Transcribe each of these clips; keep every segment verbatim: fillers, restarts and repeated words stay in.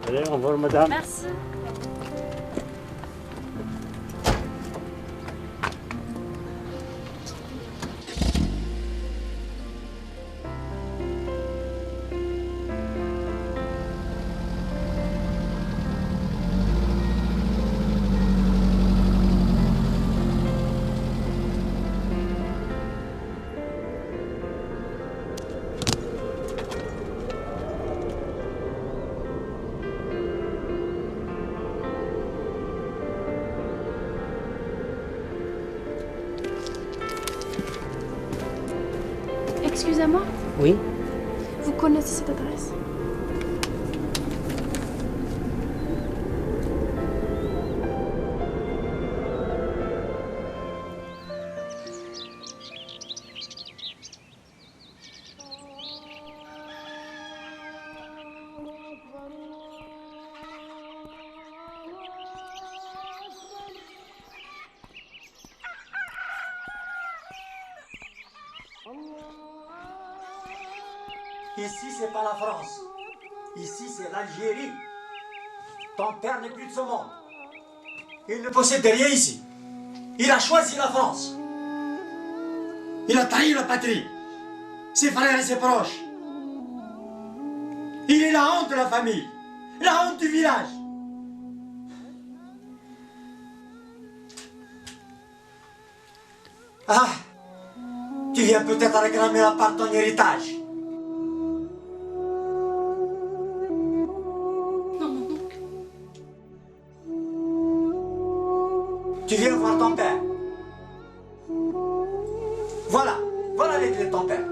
Allez, au revoir, madame. Merci. Excusez-moi. Oui. Vous connaissez cette adresse ? Ici, c'est pas la France. Ici, c'est l'Algérie. Ton père n'est plus de ce monde. Il ne possède rien ici. Il a choisi la France. Il a trahi la patrie, ses frères et ses proches. Il est la honte de la famille, la honte du village. Ah, tu viens peut-être réclamer la part de ton héritage. Non, mon oncle. Tu viens voir ton père. Voilà, voilà les clés de ton père.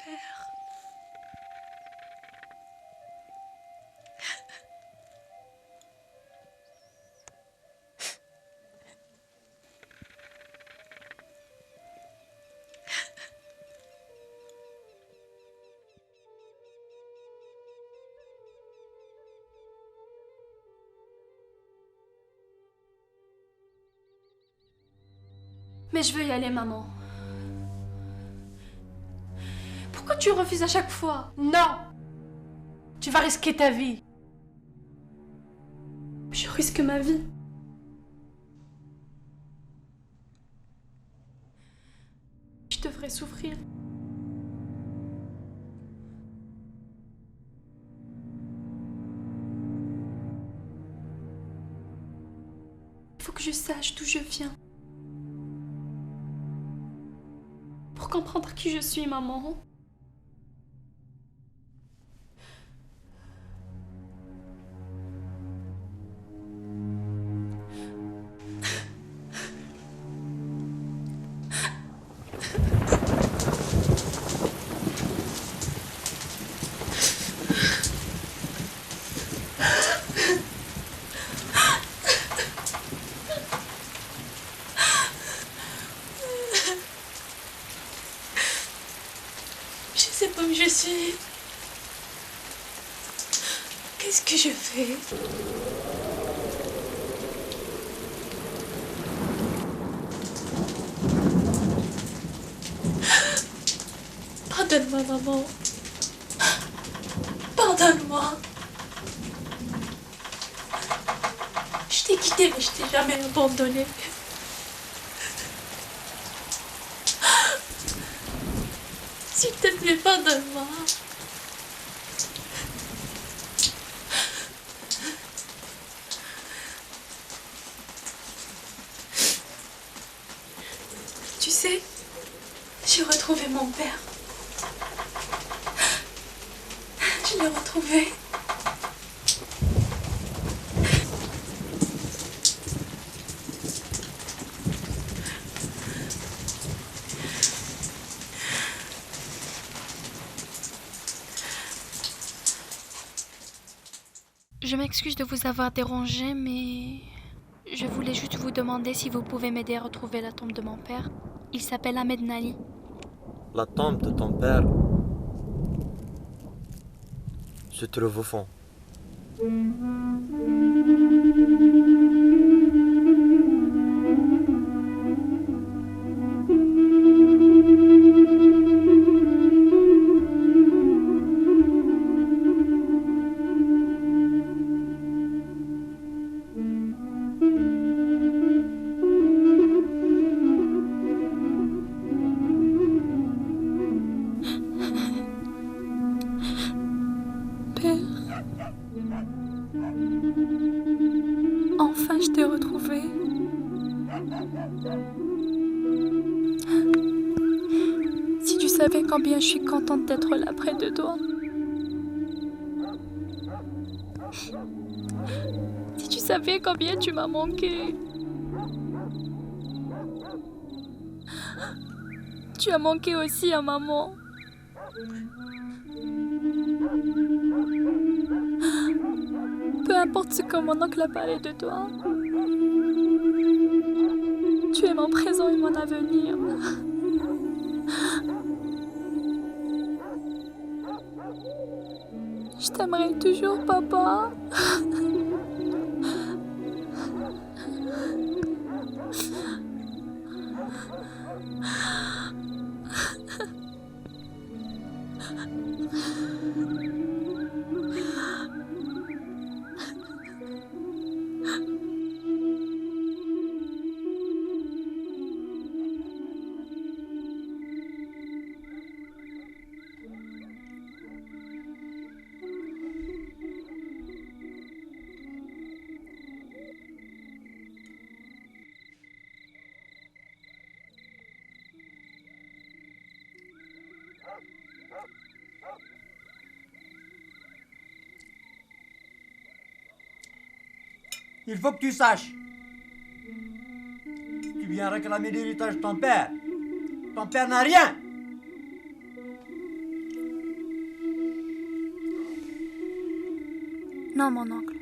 Père. Mais je veux y aller, maman. Pourquoi tu refuses à chaque fois ? Non ! Tu vas risquer ta vie. Je risque ma vie. Je devrais souffrir. Il faut que je sache d'où je viens. Pour comprendre qui je suis, maman. Je sais pas où je suis. Qu'est-ce que je fais ? Pardonne-moi, maman. Pardonne-moi. Je t'ai quitté, mais je t'ai jamais abandonné. S'il te plaît, pardonne-moi. Tu sais, j'ai retrouvé mon père. Je l'ai retrouvé. Je m'excuse de vous avoir dérangé, mais je voulais juste vous demander si vous pouvez m'aider à retrouver la tombe de mon père. Il s'appelle Ahmed Nali. La tombe de ton père se trouve au fond. Père, enfin je t'ai retrouvé. Si tu savais combien je suis contente d'être là près de toi. Si tu savais combien tu m'as manqué. Tu as manqué aussi à maman. Peu importe ce que mon oncle a parlé de toi, tu es mon présent et mon avenir. Je t'aimerai toujours, papa. Il faut que tu saches. Tu viens réclamer l'héritage de ton père. Ton père n'a rien. Non, mon oncle.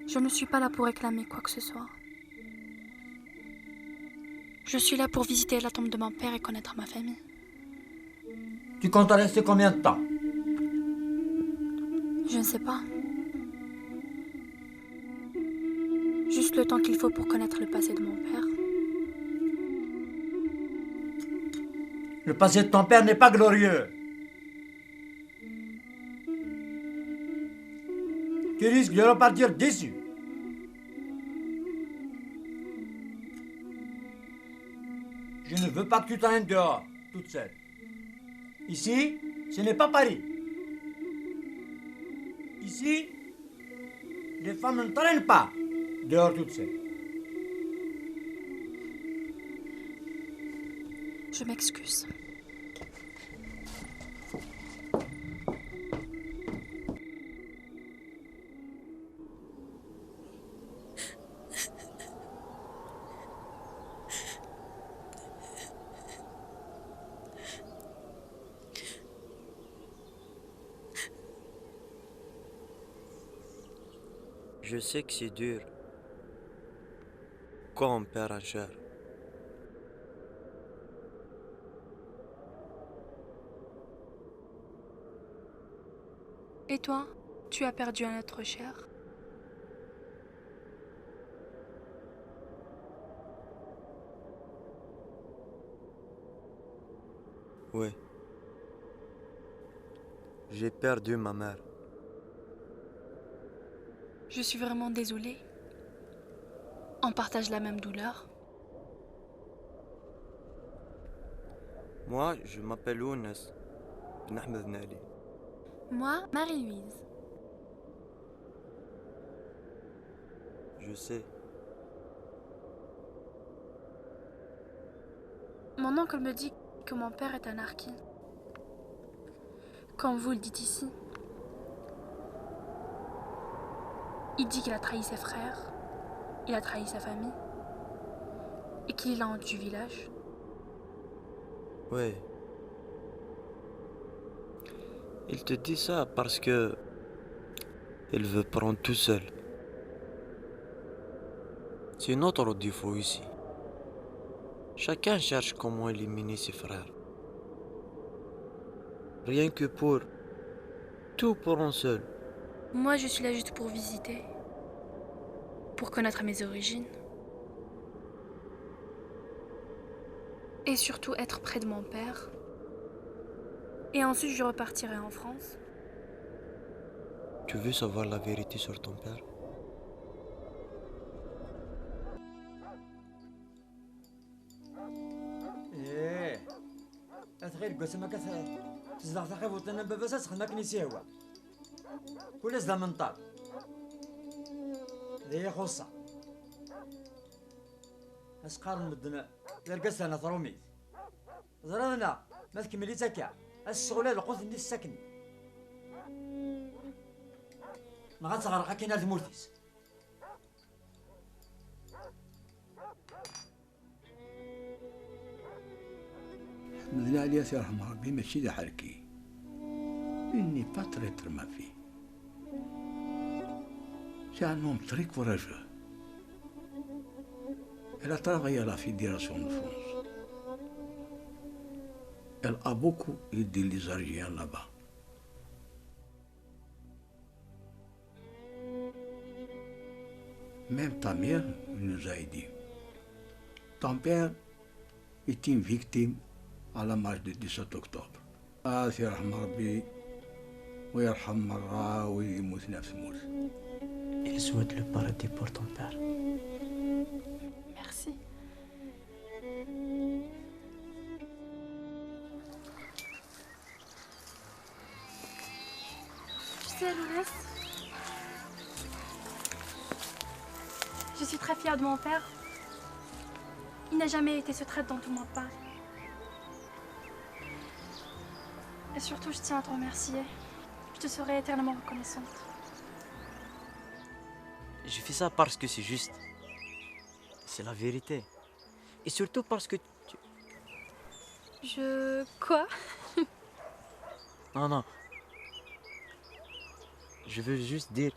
Je ne suis pas là pour réclamer quoi que ce soit. Je suis là pour visiter la tombe de mon père et connaître ma famille. Tu comptes rester combien de temps ? Je ne sais pas. Juste le temps qu'il faut pour connaître le passé de mon père. Le passé de ton père n'est pas glorieux. Tu risques de repartir déçu. Je ne veux pas que tu t'en ailles dehors, toute seule. Ici, ce n'est pas Paris. Ici, les femmes ne traînent pas dehors toutes seules. Je m'excuse. Je sais que c'est dur quand on perd un cher. Et toi, tu as perdu un être cher ? Oui. J'ai perdu ma mère. Je suis vraiment désolée. On partage la même douleur. Moi, je m'appelle Younes Ben Ahmed Nali. Moi, Marie-Louise. Je sais. Mon oncle me dit que mon père est un harki. Comme vous le dites ici. Il dit qu'il a trahi ses frères, il a trahi sa famille, et qu'il est la honte du village. Oui. Il te dit ça parce que il veut prendre tout seul. C'est notre défaut ici. Chacun cherche comment éliminer ses frères. Rien que pour tout pour un seul. Moi, je suis là juste pour visiter, pour connaître mes origines. Et surtout être près de mon père. Et ensuite, je repartirai en France. Tu veux savoir la vérité sur ton père ? Ih, atɣil deg wasmi akka t- tezdeɣ taxibuṭ-nni n baba-s ad texdem akken i s-ihwa. Kul ass d amenṭal. D iyi-ixuṣṣa. As-qqaren medden d argaz terna trumit. Teẓriḍ neɣ ma tkemmel-itt akka, ad s-tesɣul lqut-nni s-akken. Neɣ ad teɣreq akkin ar tmurt-is. Ḥmed Lɛali, ad t-yerḥem Ṛebbi, mačči d aḥerki. Il n'est pas traître, ma fille. C'est un homme très courageux. Elle a travaillé à la Fédération de France. Elle a beaucoup aidé les Algériens là-bas. Même ta mère nous a aidés. Ton père est une victime à la marche du dix-sept octobre. Ah, c'est Rahman Rabbi, ويرحم مرة ويموت نفس موت. Il souhaite le paradis pour ton père. Merci. Tu sais, Lounès, je suis très fière de mon père. Il n'a jamais été ce traître dont tout le monde parle. Et surtout, je tiens à te remercier. Je te serai éternellement reconnaissante. Je fais ça parce que c'est juste. C'est la vérité. Et surtout parce que tu... Je... Quoi? Non, non. Je veux juste dire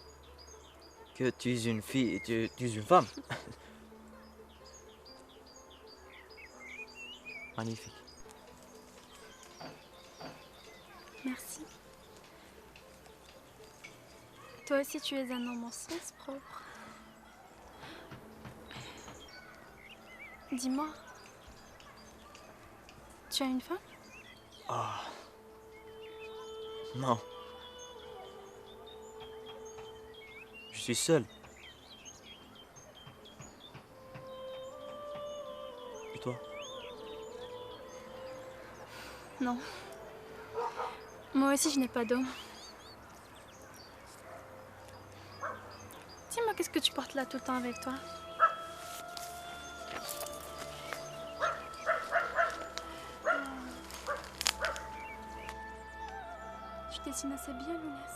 que tu es une fille et tu, tu es une femme. Magnifique. Merci. Toi aussi, tu es un homme au sens propre. Dis-moi, tu as une femme? Ah. Non. Je suis seul. Et toi? Non. Moi aussi, je n'ai pas d'homme. Dis-moi, qu'est-ce que tu portes là tout le temps avec toi? Tu dessines assez bien, Lounès.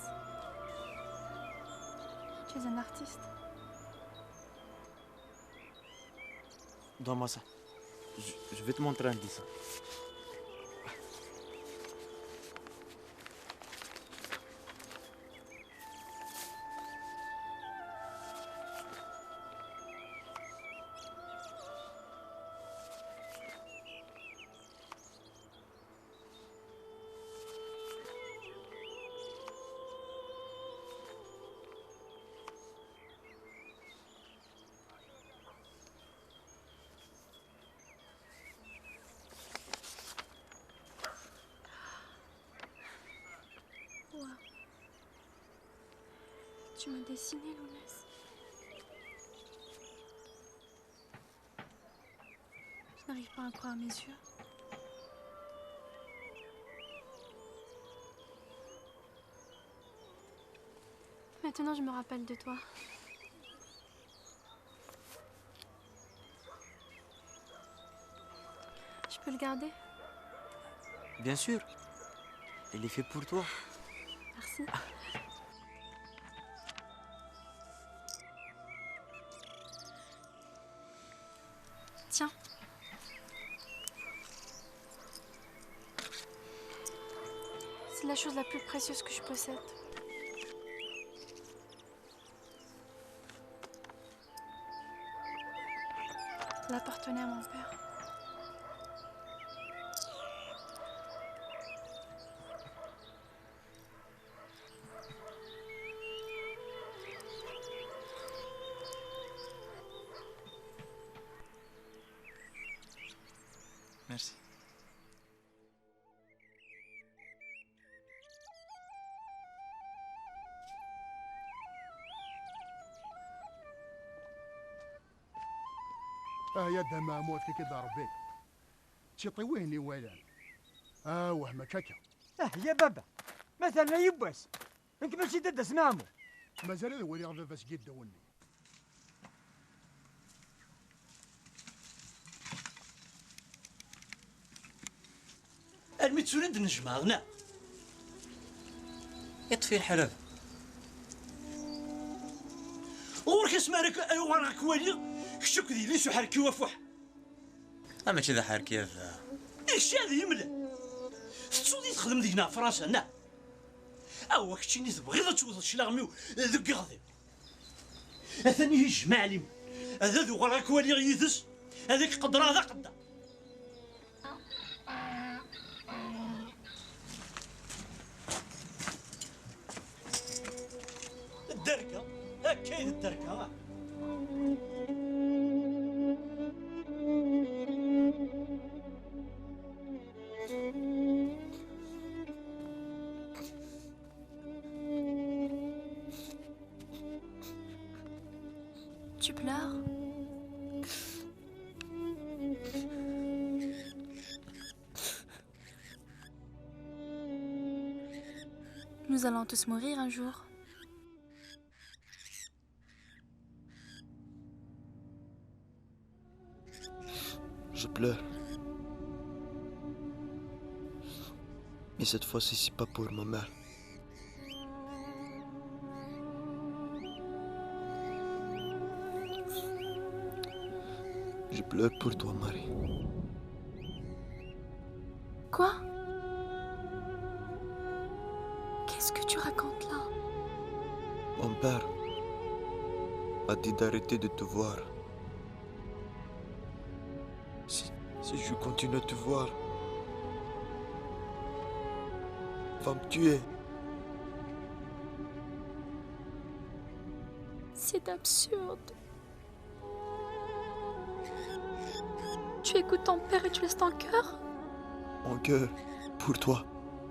Tu es un artiste. Donne-moi ça. Je, je vais te montrer un dessin. Tu m'as dessiné, Lounès. Je n'arrive pas à croire mes yeux. Maintenant, je me rappelle de toi. Je peux le garder ? Bien sûr. Il est fait pour toi. Merci. Tiens. C'est la chose la plus précieuse que je possède. Elle appartenait à mon père. Merci. Ah, ya Dda Maɛmur, fik-id Ṛebbi. D tiṭ i wihin iwalan. Ah, wah, mačči akka. Ah, ya baba, ma terna yiwwas, nekk mačči d dadda-s n Maɛmur. Mazal ad waliɣ baba-s deg yiddew-nni. Almi d tura i d-nejmaɛeḍ, neɣ? Iṭṭef-iyi lḥal a baba. Ɣur-k asmi ara k-, ara uɣaleɣ ad k-waliɣ, kečč akked yelli-s uḥerki wafuḥ. Ah, mačči d aḥerki a baba. Kečč ad yemlen. Tettuḍ i texdem deg-neɣ Fransa, neɣ? Awa, keččini tebɣiḍ ad tewteḍ cclaɣem-iw deg iɣdi. Atan ihi jmaɛ liman. Ad, ad uɣaleɣ ad k-waliɣ yid-s, ad k-qeddreɣ d aqedder. Dderga, akka i d dderga. Tu pleures ? Nous allons tous mourir un jour. Je pleure. Mais cette fois-ci, c'est pas pour ma mère. Je pleure pour toi, Marie. Quoi ? Qu'est-ce que tu racontes là ? Mon père a dit d'arrêter de te voir. Si, si je continue à te voir, va me tuer. C'est absurde. Tu écoutes ton père et tu laisses ton cœur ? Mon cœur, pour toi,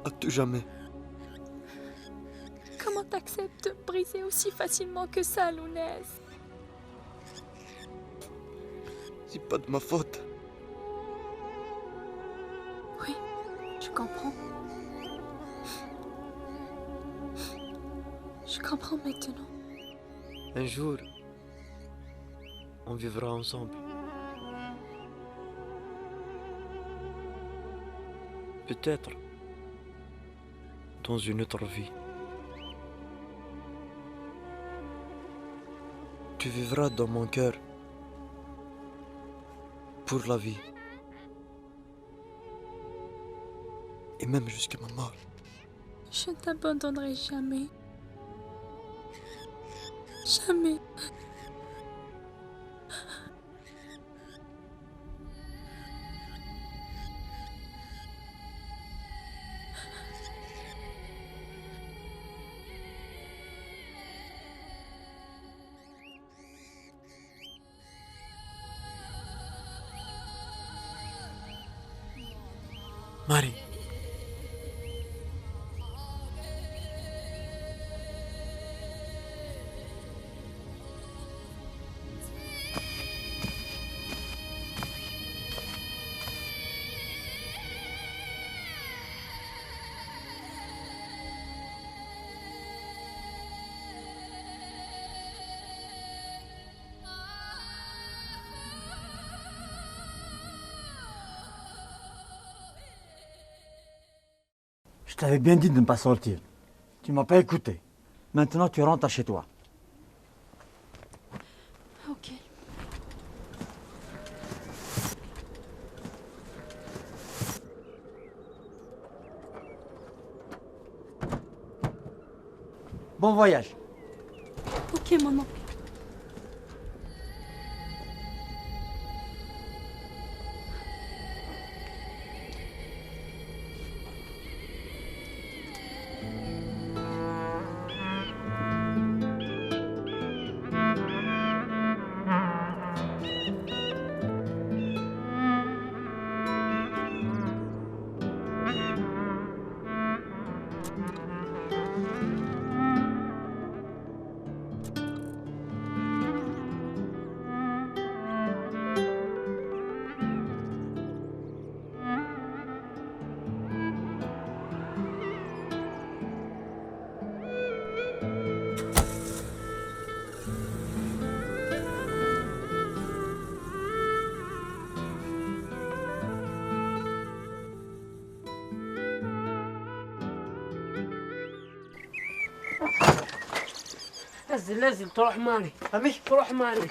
à tout jamais. Comment t'acceptes de me briser aussi facilement que ça, Lounès ? C'est pas de ma faute. Oui, je comprends. Je comprends maintenant. Un jour, on vivra ensemble. Peut-être dans une autre vie. Tu vivras dans mon cœur pour la vie. Et même jusqu'à ma mort. Je ne t'abandonnerai jamais. Jamais. Marie. Je t'avais bien dit de ne pas sortir. Tu m'as pas écouté. Maintenant, tu rentres chez toi. Ok. Bon voyage. Ok, maman. Azzel, azzel, truḥ Mari. Amek? Truḥ Mari.